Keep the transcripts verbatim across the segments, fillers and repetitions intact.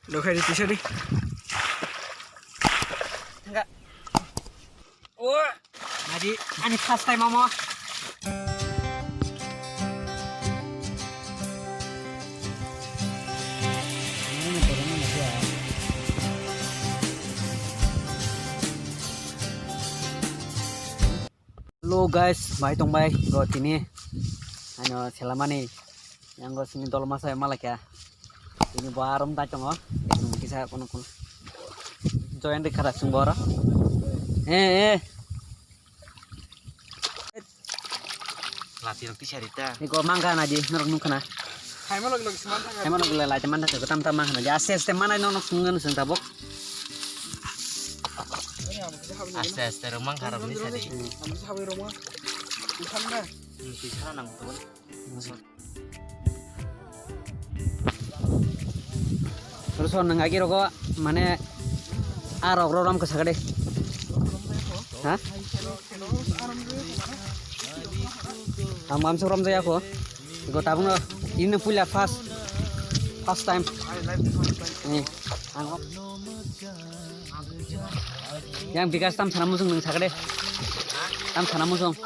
Dokhai di, tisa di. Enggak. Oh, jadi ani first time, Mama. Hello guys, bai tong bai go tini. Ano selamani yang go sini dol masa malaika. Ini bo arom dai tongo. Ini kisa kono kono. Join de khara sung boro. Eh, eh. Lati rok tisa rita. Iko mangga na di norok nung khana. Haima log log siman thang. Haima log log lai teman thang tam tam mangga na di. Aste aste manai no nok sung no sung tabok. Aste aste rok mangga rok ni sadi. Am sa hawi roma. Thang na. Tisa nang to. Terus nang agi rogo mane arok ro rom kesakade. Ha? Ang mamsuk rom jaya ko. Go tabung no ini puila first first time. Eh, ang yang bikas tam sana musung nang sakade. Tam sana musung.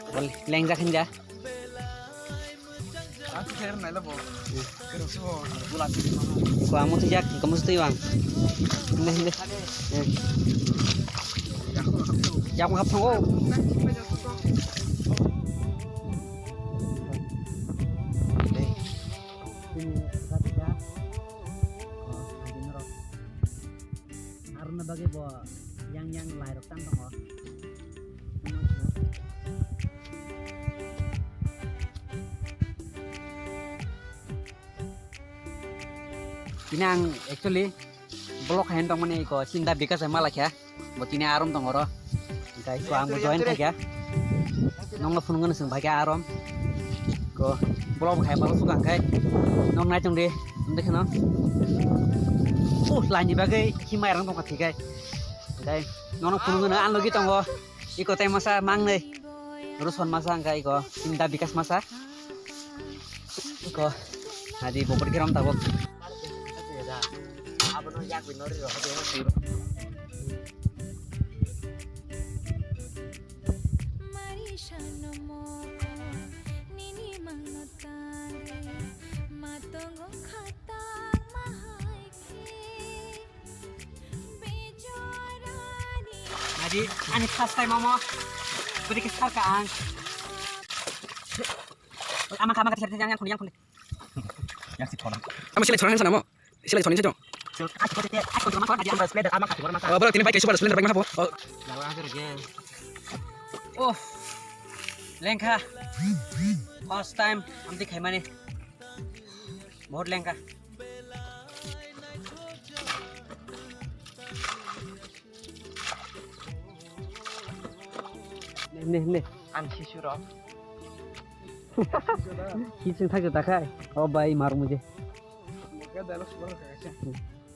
Bol leng jakhin ja. Ko amo tu jak, kamu tu yang. Hindi, hindi. Eh. Yak mo hapang ko. Aruna bagwi bo yang yang lai rok tang tongo. Tini ang actually vlog hain tongmani ko sinda bikas hai malakha. Bo tini arom tong oro. Engkai ko ang bo join khaikha. Nongno phunukno swng phaikha arom. Ko vlog hai balo suka engkai. Nong nai tong di. Ang dekhe no. Oh, laini bagwi himai rang tongkha thikai. Engkai nongno phunukno ang logi tongo. Iko tai masa mangnai. Ruson masa engkai iko. Sinda bikas masa. Ko, adi bobor kiram tabok. Adi, ani first time omo. Beri kesal ka ang. Ama kama kasih yang yang yang. Yang si thon. Ama silai thon hansa namo. Silai thon hansa jong. Oh, bro, tini bike super splendor bike mahapo. Oh. Oh. Lengkha. First time amti khaimani. Bahut lengkha. Ne, ne, ne. Ang sisu rok. Sisu thak thak hai. Oh bhai, mar mujhe. Mukhe dialogue super kha kaisa.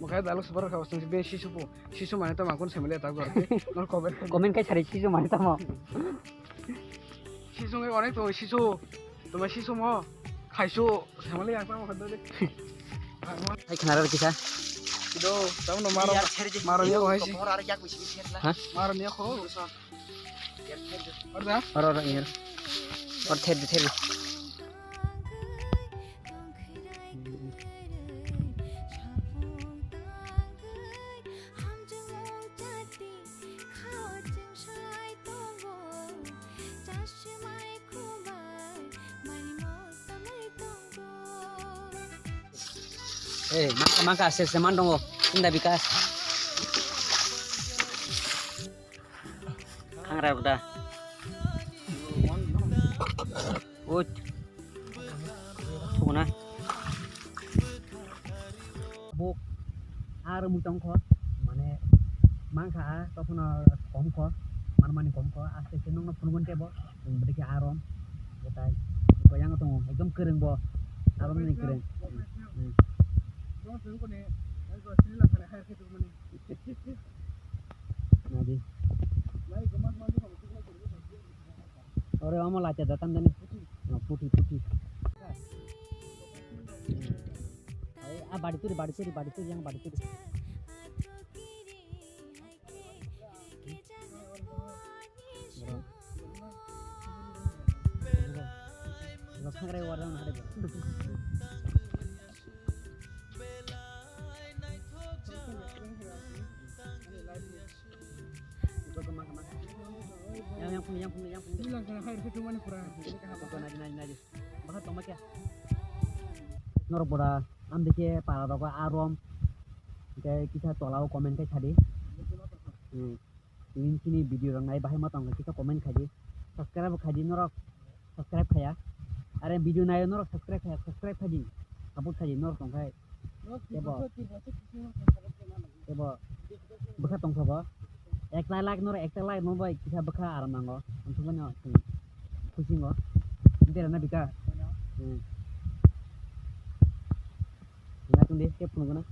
Mukhe dialogue super kha kaisa. Be sisu po. Sisu mane tamo kun semele ta gor. Nor comment. Comment kai sari sisu mane tamo. Sisu ngai onek to sisu. Toma sisu mo. Khaisu. Semele yang tamo khadde. Hai khna ra kisa. Kido, tamo no maro. Maro yo hai si. Ha? Maro niya kho. Oro, oro, oro. Oro, ther di, ther di. Eh, mangka, mangka, se, se man tongo. Inda bikas. Khangra buda. Ut. Thukna. Buk. Ar mui tongkho. Mane mangkha a tokhono komkho. Manmani komkho. Aste aste nokno phunukgwin tebo. Bwdikhe arom. Bwtai. Koyang tongo. Ekdom kwrwng bo. Arom ni kwrwng. Hmm. Nadi. Ore omo lacha datan dani. Oh, puthi, puthi. Ai, Bari turi, bari turi, bari turi, yang bari turi. Bro. Bro, sangrai warang hari, bro. Yang, yang punya, yang punya, yang punya. Bilang kena air itu mana kurang. Naji, naji, naji. Bahar tongma kya? Norok bora, amdike para rogo arom. Ke kita tolao comment kai sadi. Hmm. Tini chini video rok nai bahai ma tongkha kisa comment khaidi. Subscribe khaidi norok. Subscribe khaya. Are video nayo norok subscribe khaya, subscribe khaidi. Support khaidi norok tongkhai. Ebo. Ebo. Bwkha tongthogo. Ek like, like norok ekta like no bai kisa bwkha aram nango. Amsukmani o. Khusingo. Dera na bika. Hmm. Nga tungde ke phunugana.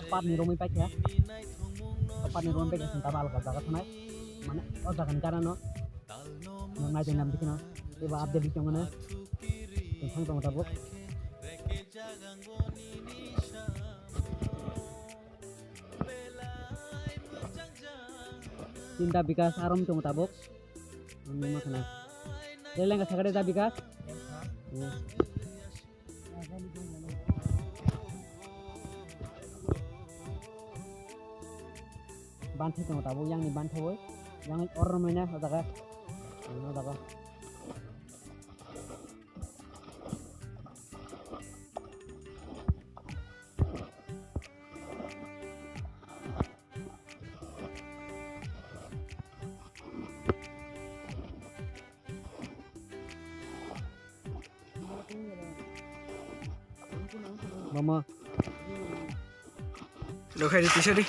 Pap ni romwi paikha. Pap ni romwi paikha, sini tamo alga jaga thanai. Mane o jaga ni gana no. Nang nai tong nam dikino. Eba update di tong mane. Tong thang tong tabuk. Tinta Bikas arom tong tabuk. Ani ma khana. Leleng ka sakade da Bikas. Banthai tongo tabuk, yang ni banthai boi, yang or maina o jaga, o jaga. Mama. Lo khai di, tisa di.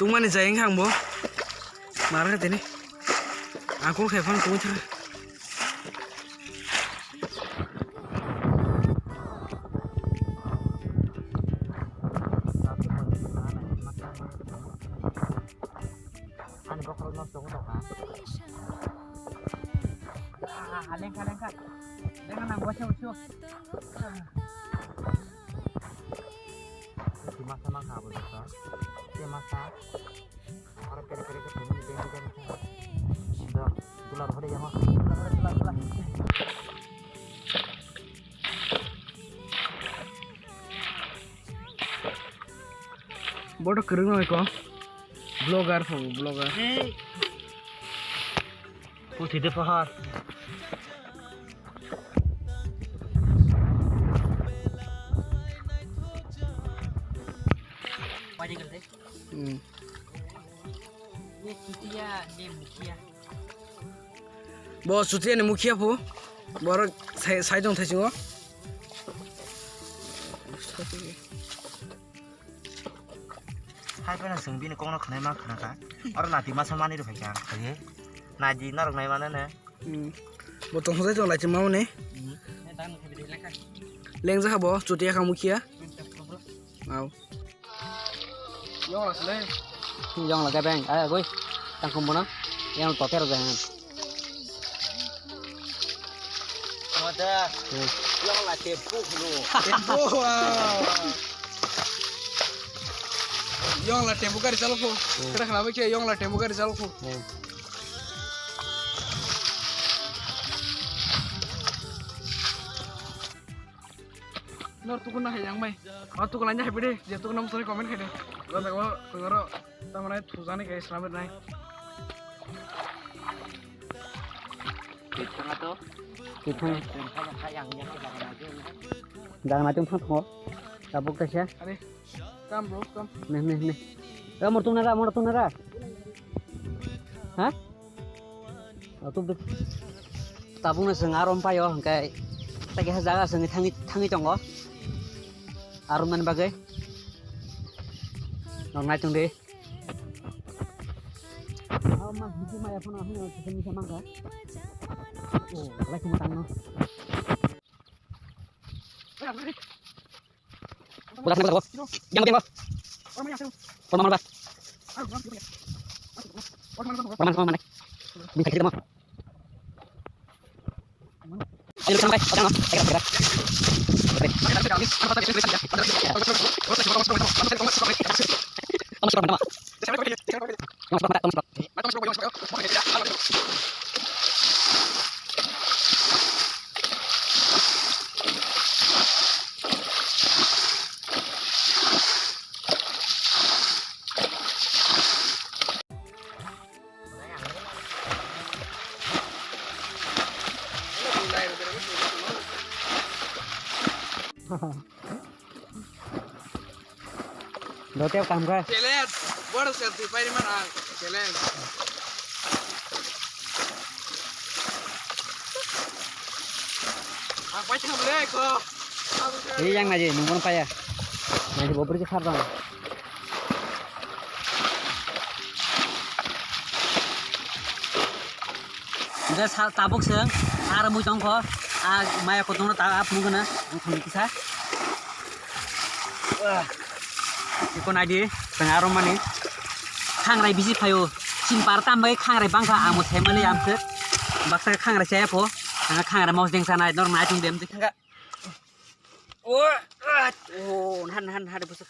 Tungmani jayeng hang bo. Mara tini. Angkul khai phano tungwi thara. Ani bokhorok nosto wngtongkha. Ah, lengkha, lengkha. Lengkha nang, waisa, waisa. Masa mangkha abo jesa. Masa. Aro kere kere khe thangmani beng beng khe. Da, dular hore yama. Bodo kwrwng oi ko. Vlogger pho, vlogger. Hey. Puthi de pahar. Hmm. Ye chutia, ye mukhia. Bo chutia ni mukhia pho. Borok sai, sai tong thaisingo. Hai phano chwng bini kokno khwnai ma khwnakha. Oro nati masa mani rw phaikha. Hai. Nadi norok nai mano ne. Hmm. Bo tong thai tong lai chwng mamani. Hmm. Lengjak ha bo, chutia kha mukhia. Au. Yong la sile. Yong la gabeng, ay agoi. Tangkhum bono. Yang toter gabeng. Mada. Hmm. Yong la tempo hulu. Tempo. Ah. Yong la tempo gari chalok. Hmm. Kira khana bai khe yong la tempo gari chalok. Hmm. Nor tukun na hayang mai. O tukun lainai haipide, je tukun nam sani comment khaide. Lo jago tungaro tamane thujani kai slamir nai. Tithanga to. Tithang. Tithanga kha yang yang jaga na je. Jaga na tung thang tho. Tabuk kaisa. Are, come bro, come. Ne ne ne. Ra mor tung na ra, mor tung na ra. Ha? Tabukno chwng arom paio hwnkhe Tagi ha jaga swngi thangwi, thangwi tongo. Aro nani bagwi. Nok nai tongdi. Aw, ma, bisi maya phano hwnwi kisa misa mangkha. Oh, lai khumui tangno. Budak, budak, budak. Yang, yang, yang. Formal, formal, formal. Formal, formal. Bini sakit, teman. Ayo, kita makan. Oke, oke. Oke. Kamu suka, teman? Kamu suka, teman? Dote kam kha. Challenge. Boro selfie pai man ang. Challenge. Ang pai thang le ko. Ini yang aja, nunggu paya. Nanti bobor ke sarang. Hingke sal tabuk se, ar mui tongkho, a maya kotorno ta ap nugana, ang thani kisa. Iko naidi, teng aro mani. Khangrai bisi phaio, chini par tam bai khangrai bangkha, amo semali amse. Baksa khangrai chaya pho, ang khangrai mos deng sanai, nor nai tung dem dikha. Oh, oh, han, han, han, busuk.